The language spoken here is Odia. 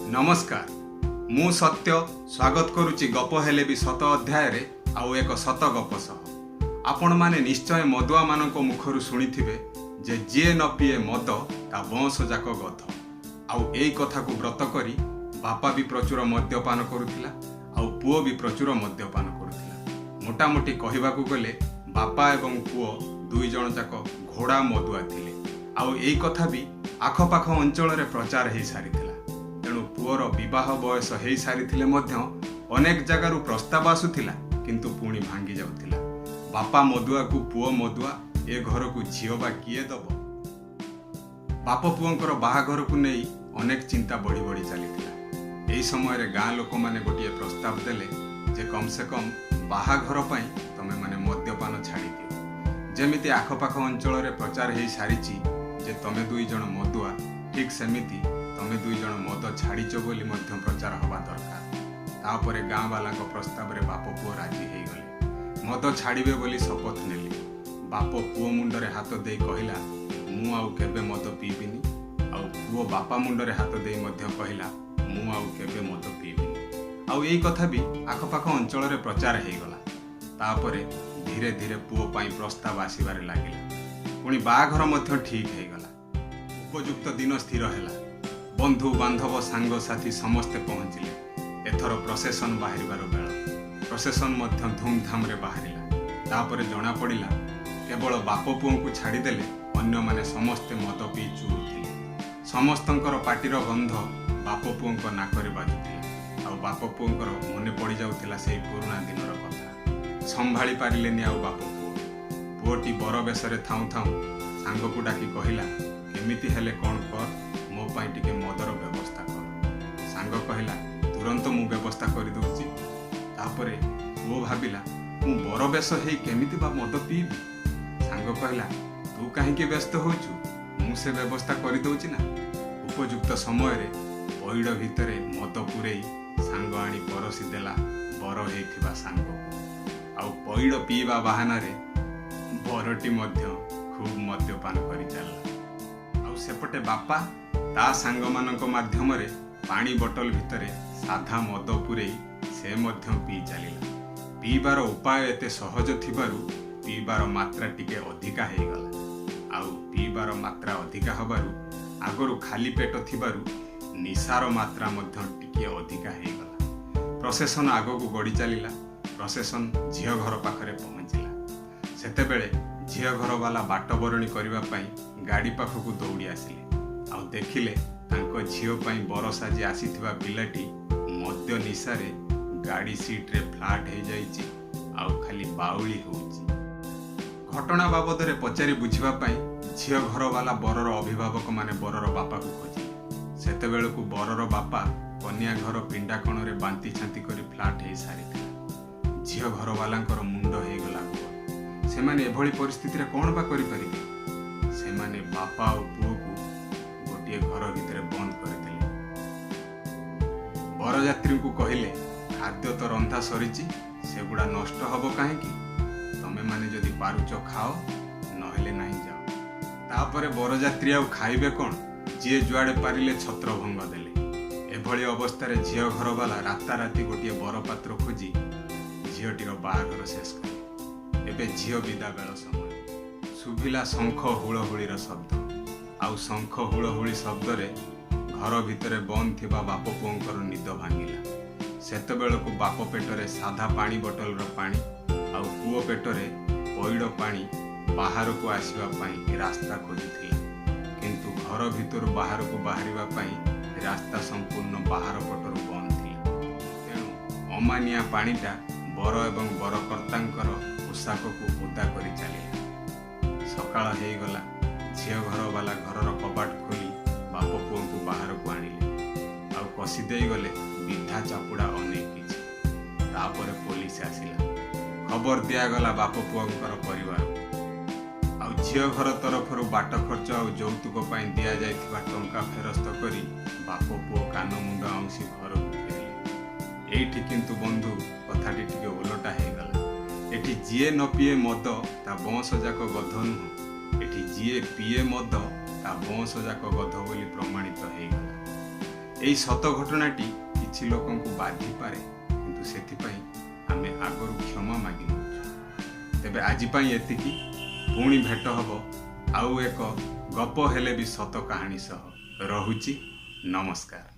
ନମସ୍କାର, ମୁଁ ସତ୍ୟ ସ୍ୱାଗତ କରୁଛି ଗପ ହେଲେ ବି ସତ ଅଧ୍ୟାୟରେ ଆଉ ଏକ ସତ ଗପ ସହ। ଆପଣମାନେ ନିଶ୍ଚୟ ମଦୁଆମାନଙ୍କ ମୁଖରୁ ଶୁଣିଥିବେ ଯେ ଯିଏ ନ ପିଏ ମଦ ତା ବଂଶ ଯାକ ଗଧ। ଆଉ ଏଇ କଥାକୁ ବ୍ରତ କରି ବାପା ବି ପ୍ରଚୁର ମଦ୍ୟପାନ କରୁଥିଲା ଆଉ ପୁଅ ବି ପ୍ରଚୁର ମଦ୍ୟପାନ କରୁଥିଲା। ମୋଟାମୋଟି କହିବାକୁ ଗଲେ ବାପା ଏବଂ ପୁଅ ଦୁଇ ଜଣ ଯାକ ଘୋଡ଼ା ମଦୁଆ ଥିଲେ। ଆଉ ଏଇ କଥା ବି ଆଖପାଖ ଅଞ୍ଚଳରେ ପ୍ରଚାର ହେଇସାରିଥିଲା। ତେଣୁ ପୁଅର ବିବାହ ବୟସ ହେଇସାରିଥିଲେ ମଧ୍ୟ ଅନେକ ଜାଗାରୁ ପ୍ରସ୍ତାବ ଆସୁଥିଲା, କିନ୍ତୁ ପୁଣି ଭାଙ୍ଗି ଯାଉଥିଲା। ବାପା ମଦୁଆକୁ ପୁଅ ମଦୁଆ, ଏ ଘରକୁ ଝିଅ ବା କିଏ ଦବ? ବାପ ପୁଅଙ୍କର ବାହାଘରକୁ ନେଇ ଅନେକ ଚିନ୍ତା ବଢ଼ି ବଢ଼ି ଚାଲିଥିଲା। ଏହି ସମୟରେ ଗାଁ ଲୋକମାନେ ଗୋଟିଏ ପ୍ରସ୍ତାବ ଦେଲେ ଯେ କମ୍ ସେ କମ୍ ବାହାଘର ପାଇଁ ତମେମାନେ ମଦ୍ୟପାନ ଛାଡ଼ିଦିଅ। ଯେମିତି ଆଖପାଖ ଅଞ୍ଚଳରେ ପ୍ରଚାର ହେଇସାରିଛି ଯେ ତମେ ଦୁଇ ଜଣ ମଦୁଆ, ଠିକ୍ ସେମିତି ତମେ ଦୁଇ ଜଣ ମଦ ଛାଡ଼ିଛ ବୋଲି ମଧ୍ୟ ପ୍ରଚାର ହେବା ଦରକାର। ତାପରେ ଗାଁବାଲାଙ୍କ ପ୍ରସ୍ତାବରେ ବାପ ପୁଅ ରାଜି ହେଇଗଲେ। ମଦ ଛାଡ଼ିବେ ବୋଲି ଶପଥ ନେଲେ। ବାପ ପୁଅ ମୁଣ୍ଡରେ ହାତ ଦେଇ କହିଲା, ମୁଁ ଆଉ କେବେ ମଦ ପିଇବିନି। ଆଉ ପୁଅ ବାପା ମୁଣ୍ଡରେ ହାତ ଦେଇ ମଧ୍ୟ କହିଲା, ମୁଁ ଆଉ କେବେ ମଦ ପିଇବିନି। ଆଉ ଏଇ କଥା ବି ଆଖପାଖ ଅଞ୍ଚଳରେ ପ୍ରଚାର ହେଇଗଲା। ତାପରେ ଧୀରେ ଧୀରେ ପୁଅ ପାଇଁ ପ୍ରସ୍ତାବ ଆସିବାରେ ଲାଗିଲା। ପୁଣି ବାହାଘର ମଧ୍ୟ ଠିକ୍ ହେଇଗଲା। ଉପଯୁକ୍ତ ଦିନ ସ୍ଥିର ହେଲା। ବନ୍ଧୁ ବାନ୍ଧବ ସାଙ୍ଗସାଥି ସମସ୍ତେ ପହଞ୍ଚିଲେ। ଏଥର ପ୍ରସେସନ ବାହାରିବାର ବେଳ। ପ୍ରସେସନ ମଧ୍ୟ ଧୁମଧାମରେ ବାହାରିଲା। ତାପରେ ଜଣାପଡ଼ିଲା କେବଳ ବାପ ପୁଅଙ୍କୁ ଛାଡ଼ିଦେଲେ ଅନ୍ୟମାନେ ସମସ୍ତେ ମଦ ପିଇ ଚୁରୁ ଥିଲେ। ସମସ୍ତଙ୍କର ପାଟିର ଗନ୍ଧ ବାପ ପୁଅଙ୍କ ନାକରେ ବାଜୁଥିଲା। ଆଉ ବାପ ପୁଅଙ୍କର ମନେ ପଡ଼ିଯାଉଥିଲା ସେଇ ପୁରୁଣା ଦିନର କଥା। ସମ୍ଭାଳି ପାରିଲେନି ଆଉ ବାପ ପୁଅ। ପୁଅଟି ବର ବେଶରେ ଥାଉଁ ଥାଉଁ ସାଙ୍ଗକୁ ଡାକି କହିଲା, କେମିତି ହେଲେ କ'ଣ କର, ମୋ ପାଇଁ ଟିକେ ମଦର ବ୍ୟବସ୍ଥା କର। ସାଙ୍ଗ କହିଲା, ତୁରନ୍ତ ମୁଁ ବ୍ୟବସ୍ଥା କରିଦେଉଛି। ତାପରେ ପୁଅ ଭାବିଲା, ମୁଁ ବର ବେଶ ହେଇ କେମିତି ବା ମଦ ପିଇବି? ସାଙ୍ଗ କହିଲା, ତୁ କାହିଁକି ବ୍ୟସ୍ତ ହେଉଛୁ, ମୁଁ ସେ ବ୍ୟବସ୍ଥା କରିଦେଉଛି ନା। ଉପଯୁକ୍ତ ସମୟରେ ପଇଡ଼ ଭିତରେ ମଦ ପୂରେଇ ସାଙ୍ଗ ଆଣି ପରସି ଦେଲା ବର ହେଇଥିବା ସାଙ୍ଗକୁ। ଆଉ ପଇଡ଼ ପିଇବା ବାହାନାରେ ବରଟି ମଧ୍ୟ ଖୁବ୍ ମଦ୍ୟପାନ କରି ଚାଲିଲା। ଆଉ ସେପଟେ ବାପା ତା ସାଙ୍ଗମାନଙ୍କ ମାଧ୍ୟମରେ ପାଣି ବୋଟଲ ଭିତରେ ସାଧା ମଦ ପୂରେଇ ସେ ମଧ୍ୟ ପିଇ ଚାଲିଲା। ପିଇବାର ଉପାୟ ଏତେ ସହଜ ଥିବାରୁ ପିଇବାର ମାତ୍ରା ଟିକେ ଅଧିକା ହେଇଗଲା। ଆଉ ପିଇବାର ମାତ୍ରା ଅଧିକା ହେବାରୁ ଆଗରୁ ଖାଲି ପେଟ ଥିବାରୁ ନିଶାର ମାତ୍ରା ମଧ୍ୟ ଟିକିଏ ଅଧିକା ହେଇଗଲା। ପ୍ରସେସନ ଆଗକୁ ଗଡ଼ି ଚାଲିଲା। ପ୍ରସେସନ ଝିଅ ଘର ପାଖରେ ପହଞ୍ଚିଲା। ସେତେବେଳେ ଝିଅ ଘରବାଲା ବାଟ ବରଣୀ କରିବା ପାଇଁ ଗାଡ଼ି ପାଖକୁ ଦୌଡ଼ି ଆସିଲେ। ଆଉ ଦେଖିଲେ ତାଙ୍କ ଝିଅ ପାଇଁ ବର ସାଜି ଆସିଥିବା ପିଲାଟି ମଦ୍ୟ ନିଶାରେ ଗାଡ଼ି ସିଟ୍ରେ ଫ୍ଲାଟ୍ ହେଇଯାଇଛି ଆଉ ଖାଲି ବାଉଳି ହେଉଛି। ଘଟଣା ବାବଦରେ ପଚାରି ବୁଝିବା ପାଇଁ ଝିଅ ଘରବାଲା ବରର ଅଭିଭାବକମାନେ ବରର ବାପାକୁ ଖୋଜିଲେ। ସେତେବେଳକୁ ବରର ବାପା କନ୍ୟା ଘର ପିଣ୍ଡା କୋଣରେ ବାନ୍ତି ଛାନ୍ତି କରି ଫ୍ଲାଟ୍ ହେଇସାରିଥିଲା। ଝିଅ ଘରବାଲାଙ୍କର ମୁଣ୍ଡ ହେଇଗଲା ଗୋଲ। ସେମାନେ ଏଭଳି ପରିସ୍ଥିତିରେ କ'ଣ ବା କରିପାରିବେ? ସେମାନେ ବାପା ଆଉ ପୁଅକୁ ଗୋଟିଏ ଘର ଭିତରେ ବନ୍ଦ କରିଦେଲେ। ବରଯାତ୍ରୀଙ୍କୁ କହିଲେ, ଖାଦ୍ୟ ତ ରନ୍ଧା ସରିଛି, ସେଗୁଡ଼ା ନଷ୍ଟ ହବ କାହିଁକି? ତମେମାନେ ଯଦି ପାରୁଛ ଖାଅ, ନହେଲେ ନାହିଁ ଯାଅ। ତାପରେ ବରଯାତ୍ରୀ ଆଉ ଖାଇବେ କ'ଣ? ଯିଏ ଯୁଆଡ଼େ ପାରିଲେ ଛତ୍ରଭଙ୍ଗ ଦେଲେ। ଏଭଳି ଅବସ୍ଥାରେ ଝିଅ ଘରବାଲା ରାତାରାତି ଗୋଟିଏ ବରପାତ୍ର ଖୋଜି ଝିଅଟିର ବାହାଘର ଶେଷ କଲେ। ଏବେ ଝିଅ ବିଦା ବେଳ ସମୟ। ଶୁଭିଲା ଶଙ୍ଖ ହୁଳହୁଳିର ଶବ୍ଦ। ଆଉ ଶଙ୍ଖ ହୁଳହୁଳି ଶବ୍ଦରେ ଘର ଭିତରେ ବନ୍ଦ ଥିବା ବାପ ପୁଅଙ୍କର ନିଦ ଭାଙ୍ଗିଲା। ସେତେବେଳକୁ ବାପ ପେଟରେ ସାଧା ପାଣି ବୋଟଲର ପାଣି ଆଉ ପୁଅ ପେଟରେ ପଇଡ଼ ପାଣି ବାହାରକୁ ଆସିବା ପାଇଁ ରାସ୍ତା ଖୋଜୁଥିଲା। କିନ୍ତୁ ଘର ଭିତରୁ ବାହାରକୁ ବାହାରିବା ପାଇଁ ରାସ୍ତା ସମ୍ପୂର୍ଣ୍ଣ ବାହାର ପଟରୁ ବନ୍ଦ ଥିଲା। ତେଣୁ ଅମାନିଆ ପାଣିଟା ବର ଏବଂ ବରକର୍ତ୍ତାଙ୍କର ପୋଷାକକୁ ଓଦା କରି ଚାଲିଲା। ସକାଳ ହେଇଗଲା। ଝିଅ ଘରବାଲା ଘରର କବାଟ ଖୋଲି ବାପ ପୁଅଙ୍କୁ ବାହାରକୁ ଆଣିଲେ। ଆଉ କଷି ଦେଇଗଲେ ବିଧା ଚାପୁଡ଼ା ଅନେକ କିଛି। ତାପରେ ପୋଲିସ ଆସିଲା। ଖବର ଦିଆଗଲା ବାପ ପୁଅଙ୍କର ପରିବାରକୁ। ଆଉ ଝିଅ ଘର ତରଫରୁ ବାଟ ଖର୍ଚ୍ଚ ଆଉ ଯୌତୁକ ପାଇଁ ଦିଆଯାଇଥିବା ଟଙ୍କା ଫେରସ୍ତ କରି ବାପ ପୁଅ କାନ ମୁଣ୍ଡ ଆଉଁସି ଘରକୁ ଫେରିଲେ। ଏଇଠି କିନ୍ତୁ ବନ୍ଧୁ କଥାଟି ଟିକେ ଓଲଟା ହେଇଗଲା। ଏଠି ଯିଏ ନ ପିଏ ମଦ ତା ବଂଶ ଯାକ ଗଧ ନୁହଁ, ଏଠି ଯିଏ ପିଏ ମଦ ତା ବଂଶ ଯାକ ଗଧ ବୋଲି ପ୍ରମାଣିତ ହେଇଗଲା। ଏଇ ସତ ଘଟଣାଟି କିଛି ଲୋକଙ୍କୁ ବାଧିପାରେ, କିନ୍ତୁ ସେଥିପାଇଁ ଆମେ ଆଗରୁ କ୍ଷମା ମାଗି ନେଉଛୁ। ତେବେ ଆଜି ପାଇଁ ଏତିକି। ପୁଣି ଭେଟ ହେବ ଆଉ ଏକ ଗପ ହେଲେ ବି ସତ କାହାଣୀ ସହ। ରହୁଛି, ନମସ୍କାର।